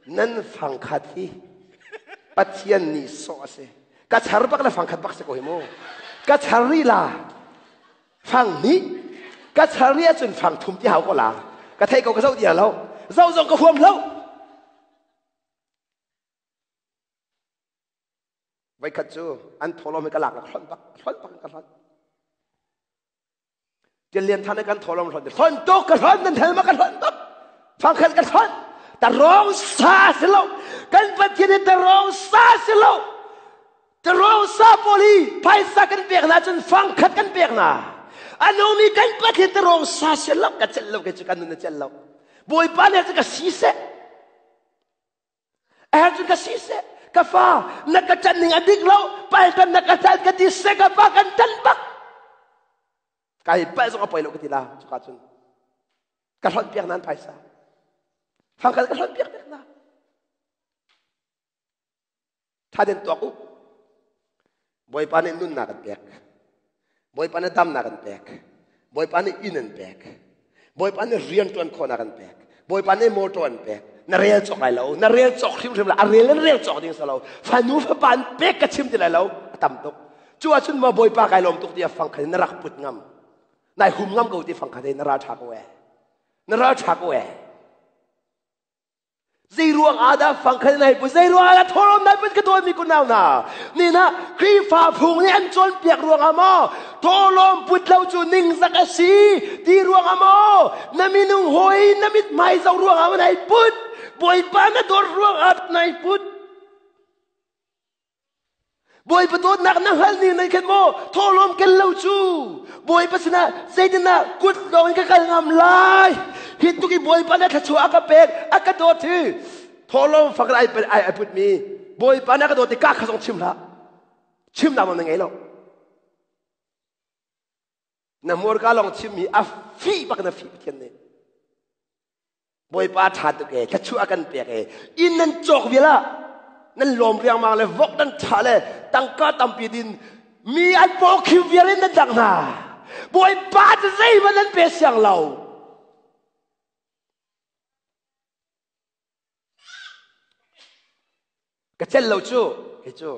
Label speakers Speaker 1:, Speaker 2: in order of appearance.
Speaker 1: Nan fangkhat hi Pathian nih sawh a si. Ka char bak le fangkhat bak si ko hi mu. Ka char rih la fang hnih ka char rih ahcun fang thum ti hau ko la. Ka thei ko ka zoh ti lo. Zoh zong ka huam lo. Voikhat cu an thawlawm hi ka lak la hlonh bak hlonh bak ka hlonh. Tian Lian Than kan thawlawm hlonh hlonh tuk ka hlonh nan thel ma ka hlonh tuk. Fangkhat ka hlonh. Ta rong sa si lo. Kan Pathian hi ta rong sa si lo. Ta rong sa pawl hi phaisa kan pek hna cun fangkhat kan pek hna. A nungmi kan Pathian ta rong sa si lo ka celh lo ke cu kan nun na celh lo. Bawipa nih cu ka si seh. A cun ka si seh ka fa na ka ṭanh ning a dik lo paltan na ka ṭanh ka ti seh ka pa kan ṭanh bak kai palh zong a poi lo ka ti la cuka cun ka hlonh piak nan phaisa fangkhat ka hlonh piak piak na tha den tuak u Bawipa nih nunnak an pek Bawipa nih damnak an pek Bawipa nih inn an pek Bawipa nih rian ṭuan khawhnak an pek Bawipa nih motor an pek na rel cawk lai lo na rel cawk hrimhrim lai a rel in rel cawk ding si lo fanu fapa an pek ka chim ti lai lo a tam tuk cu ahcun maw Bawipa kai lawm tuk ti a fang khan na rak put ngam nai hum ngam ko ti fang khan na ral ṭha ko e na ral ṭha ko e Zeiruang ah dah fangkhat nai put? Zeiruang ah dah thawhlawm nai put ka dawtmi kunau hna? Ni na Khrihfa phung nih an cawnpiak ruang ah maw thawhlawm put lo cu ningzak a si ti ruang ah maw na minung hawi na mithmai zoh ruang ah nai put? Bawipa na dawt ruang ah nai put? Bawipa dawtnak na hngalh ning nan khan maw thawhlawm ken lo cu Bawipa sinah zeitindah kut lawng in ka kal ngam lai hi tuk i Bawipa nih thluachuah a ka pek a ka dawt hi thawhlawm fak ai ai ai putmi Bawipa nih a ka dawt i ka kha zong chim hlah chimnak nawl na ngei lo na hmurka lawng chimmi a fih bak na fih Pathian nih Bawipa ṭha tuk e thluachuah a kan pek e inn nan cawk vial ah nan lawm riangmang le vok nan ṭha le tangka tampi din mi an paw khiu vial in nan dang hna Bawipa cu zeihmanh nan pe siang lo ka cel lo cu kei cu.